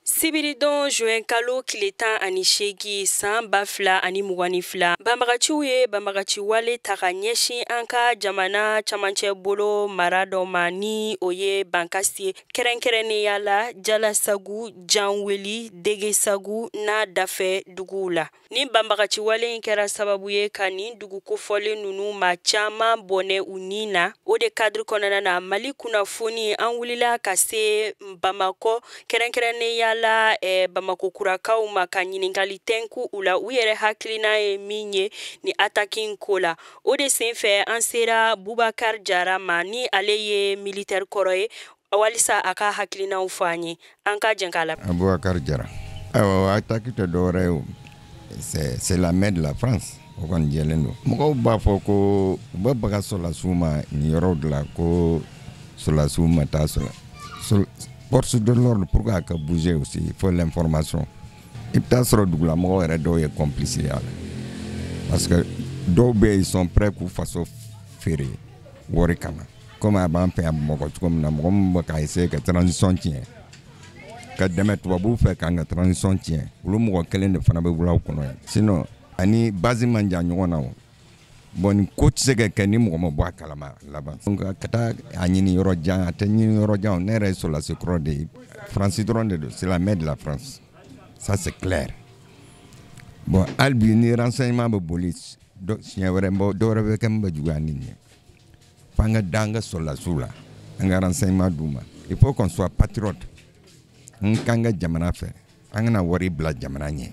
Sibiridon juin kalo tile 18 san 2022, banbagaciw ye banbagaci wale ta ka ɲɛsin an ka jamana camancɛ bolo mara dɔ ma, ni o ye Bankasi ye, kɛrɛnkɛrɛnnenya la Jalasagu, Janweli, Degesagu n'a dafɛ duguw la. Ni banbagaci wale in kɛra sababu ye ka nin dugu kofɔlen ninnu maa caman bɔnɛ u ni na. O de cadre kɔnɔna na, Mali kunnafoni, an wulila ka se Bamakɔ, kɛrɛnkɛrɛnnenya la Bamako kurakaw ma, ka ɲininkali tɛnku u la, u yɛrɛ hakilina ye min ye ni attaque in ko la. O de senfɛ, an sera Bubakar Jara ma, ni ale ye militaire kɔrɔ ye, walisa a ka hakilinaw fɔ an ye. An ka jɛn k'a la. Abubakar Jara. Ayiwa, attaque tɛ dɔwɛrɛ ye o, c'est la main de la France. O kɔni jɛlen don. Mɔgɔw b'a fɔ ko u bɛ baga sɔrɔlasiw ma nin yɔrɔw de la, ko sɔrɔlasiw ma taa sɔrɔ force de l'ordre. Pour que a ka bouger aussi, il faut l'information. I bɛ taa sɔrɔ dugulamɔgɔw yɛrɛ dɔw ye complice y'a la, parce que dɔw bɛ yen, ils sont prêts k'u faso feere wari kama, komi a b'an fɛ yan Bamakɔ cogo min na. Mɔgɔ min bɛ ka essayer ka transition tiɲɛ, ka dɛmɛ tubabuw fɛ k'an ka transition tiɲɛ, olu mɔgɔ kelen de fana bɛ wulaw kɔnɔ yan. Sinon ani base man jan ɲɔgɔn na. O bon, nin ko tɛ se ka kɛ ni mɔgɔ ma bɔ a kalama laban. Donc ka taa a ɲini yɔrɔ jan, a tɛ ɲini yɔrɔ jan. Ne yɛrɛ ye sɔrɔlasi kɔrɔ de ye. Faransi dɔrɔn de don, c'est la main de la France, ça c'est clair. Bon, hali bi ni renseignement bɛ boli, siɲɛ wɛrɛ dɔ wɛrɛ bɛ kɛ min bɛ juguya ni nin ye. F'an ka da an ka sɔrɔlasiw la, an ka renseignement d'u ma. Il faut qu'on soit patriote, n k'an ka jamana fɛ, an kana wari bila jamana ɲɛ.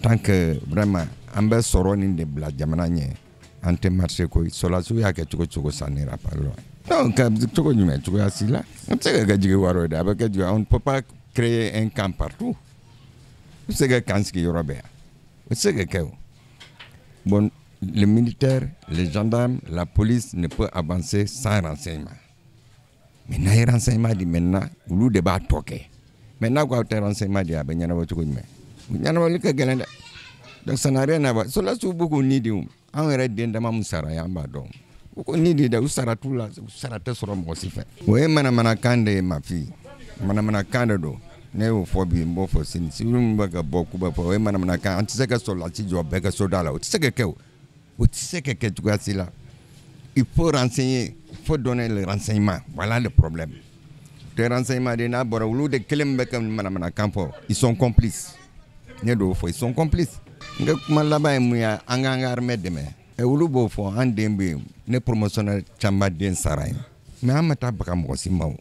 Tant que vraiment an bɛ sɔrɔ nin de bila jamana ɲɛ, an tɛ marché koyi. Sɔrɔlasiw y'a kɛ cogo cogo, ça n'ira pas loin. Non, ka cogo jumɛn? Cogoya si la, an tɛ se ka kɛ jigi wari ye dɛ. A bɛ kɛ jigi. On ne peut pas créer un camp partout. I bɛ se ka camp sigi yɔrɔ bɛɛ yan, o tɛ se ka kɛ o. Bon, les militaires, les gendarmes, la police ne peut avancer sans renseignement. Mais n'a ye renseignement di maintenant, olu de b'a tɔ kɛ. Mais n'a ko aw tɛ renseignement di, a bɛ ɲɛnabɔ cogo jumɛn? Ɲɛnabɔli ka gɛlɛn dɛ. Donc ça n'a rien à voir. Sɔrɔlasiw b'u k'u ni di o. Anw yɛrɛ den dama min sara yan, an b'a dɔn. U ko ni di dɛ, u sara t'u la, u sara tɛ sɔrɔ mɔgɔ si fɛ. O ye manamanakan de ye, ma fille. Manamanakan de don. Ne y'o fɔ bi, n b'o fɔ sini. Sini min bɛ ka bɔ k'u bɛ fɔ, o ye manamanakan. An tɛ se ka sɔrɔlasi jɔ bɛɛ ka so da la. O tɛ se ka kɛ o. O tɛ se ka kɛ cogoya si la. Il faut renseigner, il faut donner le renseignement. Voilà le problème. Te renseignement de n'a bɔra, olu de kelen bɛ ka manamanakan fɔ. Ils sont complices. Ne d'o fɔ, ils sont complices. N ka kuma laban ye mun ye? An k'an ka armée dɛmɛ. Ɛ, olu b'o fɔ, an den bɛ yen. Ne promotionnaire caman den sara yen. Mais an ma taa baga mɔgɔ si ma o.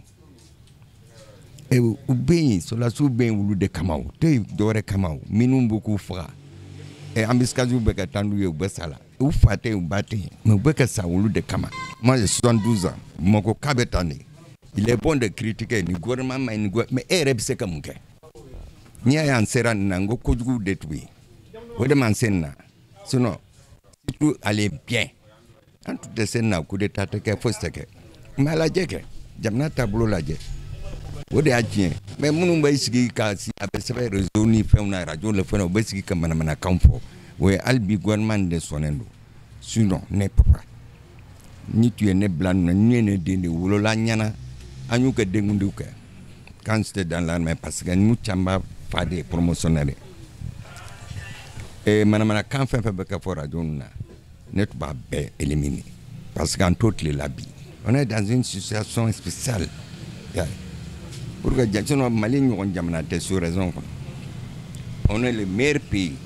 Ɛ, u bɛ yen, sɔrɔlasiw bɛ yen olu de kama o. Tɛ dɔwɛrɛ kama o. Minnu b'u k'u faga. Ɛ, embuscade bɛ ka taa n'u ye, u bɛ sa la. U fa tɛ yen, u ba tɛ yen. Mais u bɛ ka sa olu de kama. Moi, j'ai 72 ans. Bamakɔ k'a bɛ tan de. Il est bon de critiquer ni gouvernement ma ɲi, ni mais e yɛrɛ bɛ se ka mun kɛ? N'i y'a ye an sera nin na, n ko kojugu de tun bɛ yen. O de m'an se nin na. Sinon, si tout allait bien, an tun tɛ se nin na, coup d'état tɛ kɛ, fosi tɛ kɛ. Mais a lajɛ kɛ, jamana taabolo lajɛ. O de y'a tiɲɛ. Mais minnu bɛ sigi ka si, a bɛ sɛbɛn réseau ni fɛnw na, radio ni fɛnw na, u bɛ sigi ka manamanakan fɔ. O ye hali bi gouvernement de sɔnnen don. Sinon, ne papa, ni tun ye ne bila nin na, ni ye ne den de wolola ɲɛna, an y'u kɛ denkundiw kɛ. Quand j'étais dans l'armée, parce que nous caman fa de ye promotionnaire ye. Manamanakan fɛn fɛn bɛ kɛ fɔ radio ninnu na, ne tun b'a bɛɛ éliminer. Parce que an t'o tile la bi. On est dans une situation spéciale. Pour que sinon Mali ɲɔgɔn jamana tɛ sous raison kɔnɔ. On est le meilleur pays.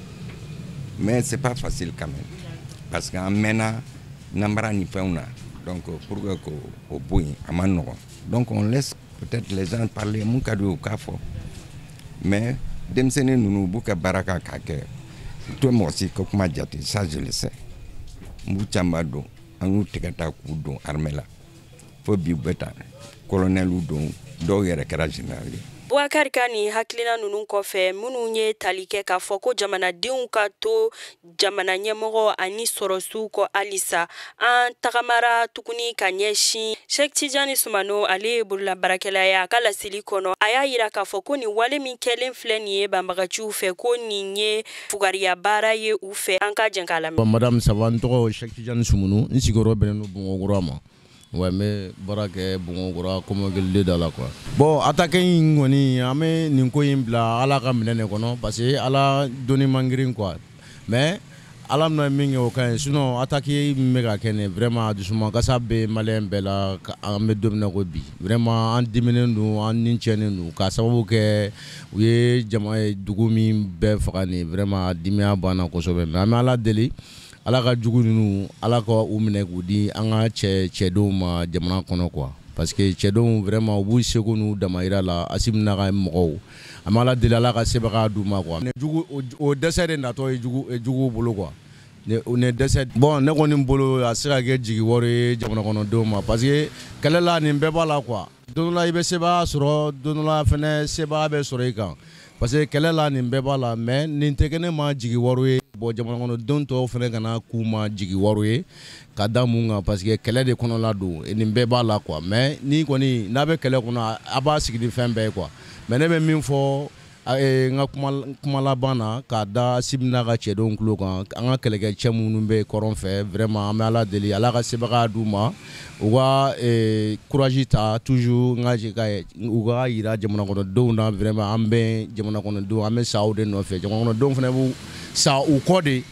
Mais c'est pas facile quand même. Parce qu'an mɛnna namara ni fɛnw na. Donc pour que k'o bɔ yen, a man nɔgɔn. Donc on laisse peut-être les gens parler, mun ka d'u ye u k'a fɔ. Mais denmisɛnnin ninnu, u b'u ka baara kan k'a kɛ. U tɛ mɔgɔ si ka kuma jate, ça je le sais. N b'u caman dɔn, an y'u tigɛ ta k'u don armée la. Fo bi u bɛ taa colonel don, dɔw yɛrɛ kɛra général ye. Boubacar ka nin hakilina ninnu kɔfɛ, minnu ye tali kɛ k'a fɔ ko jamanadenw ka to jamana ɲɛmɔgɔ ani sɔrɔsiw kɔ halisa, an tagamara tuguni ka ɲɛsin Cheick Tidiane Soumano. Ale ye bololabaarakɛla ye. A ka laseli kɔnɔ, a y'a yira k'a fɔ ko nin wale min kɛlen filɛ nin ye banbagaciw fɛ, ko nin ye fugariya baara ye u fɛ. An ka jɛn k'a lamɛn. Madame, ça va? N tɔgɔ Cheick Tidiane Soumounou, n sigiyɔrɔ bɛnnen don Bamakɔkura ma. Ouais, n bɛ baara kɛ Bamakɔkura Kɔmɔkili da la quoi. Bon, attaque in kɔni, an bɛ nin ko in bila Ala ka minɛ de kɔnɔ, parce que Ala donni man girin quoi. Mais Ala bɛna min kɛ, o ka ɲi. Sinon attaque min bɛ ka kɛ nin, vraiment dusumakasa bɛ maliyɛn bɛɛ la. An bɛ don min na ko bi, vraiment an diminen don, an ni tiɲɛnen don, k'a sababu kɛ u ye jama ye dugu min bɛɛ faga nin. Vraiment a dimiya banna kosɛbɛ. Mais an bɛ Ala deli, Ala ka jugu ninnu, Ala ka u minɛ k'u di an ka cɛ cɛdenw ma jamana kɔnɔ quoi, parce que cɛdenw vraiment u b'u seko n'u damayira la. Assimi n'a ka mɔgɔw, an bɛ Ala deli, Ala ka sebaga d'u ma quoi. Jugu o dɛsɛ de natɔ ye jugu juguw bolo quoi, ne dɛsɛ. Bon, ne kɔni bolo, a se ka kɛ jigi wari ye jamana kɔnɔdenw ma, parce que kɛlɛ la, nin bɛɛ b'a la quoi. Don dɔ la i bɛ sebaga sɔrɔ, don dɔ la fɛnɛ sebaga bɛ sɔrɔ i kan, parce que kɛlɛ la, nin bɛɛ b'a la. Mais nin tɛ kɛ ne ma jigi wari ye. Bon, jamana kɔnɔdenw tɔw fɛnɛ kana k'u ma jigi wari ye ka da mun kan, parce que kɛlɛ de kɔnɔla don, nin bɛɛ b'a la quoi. Mais ni kɔni n'a bɛ kɛlɛ kɔnɔ, a b'a sigi ni fɛn bɛɛ ye quoi. Mais ne bɛ min fɔ n ka kuma laban na k'a da Assimi n'a ka cɛdenw tulo kan, an ka kɛlɛkɛcɛ minnu bɛ kɔrɔn fɛ, vraiment an bɛ Ala deli, Ala ka sebaga d'u ma, u ka courage ta toujours. N ka u ka yira jamana kɔnɔdenw na, vraiment an bɛ jamana kɔnɔdenw, an bɛ sa o de nɔfɛ. Jamana kɔnɔdenw fana b'u sa u kɔ de.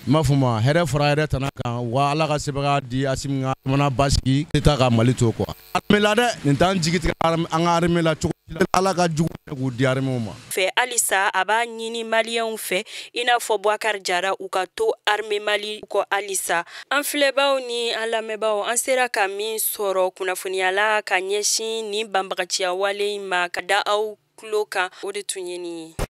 I m'a fɔ ma, hɛrɛ fara hɛrɛ tana kan wa. Ala ka sebaga di Assimi ka jamana basigi tɛ ka Mali to quoi. Armée la dɛ, nin t'an jigi tigɛ an ka armée la cogo. Ala ka jugu k'u di armée ma. Fɛ halisa, a b'a ɲini maliyɛnw fɛ, i n'a fɔ Boubacar Jara, u ka to armée Mali kɔ halisa. An filɛbaw ni an lamɛnbaw, an sera ka min sɔrɔ kunnafoniya la ka ɲɛsin nin banbagaciya wale in ma ka da aw tulo kan, o de tun ye nin ye.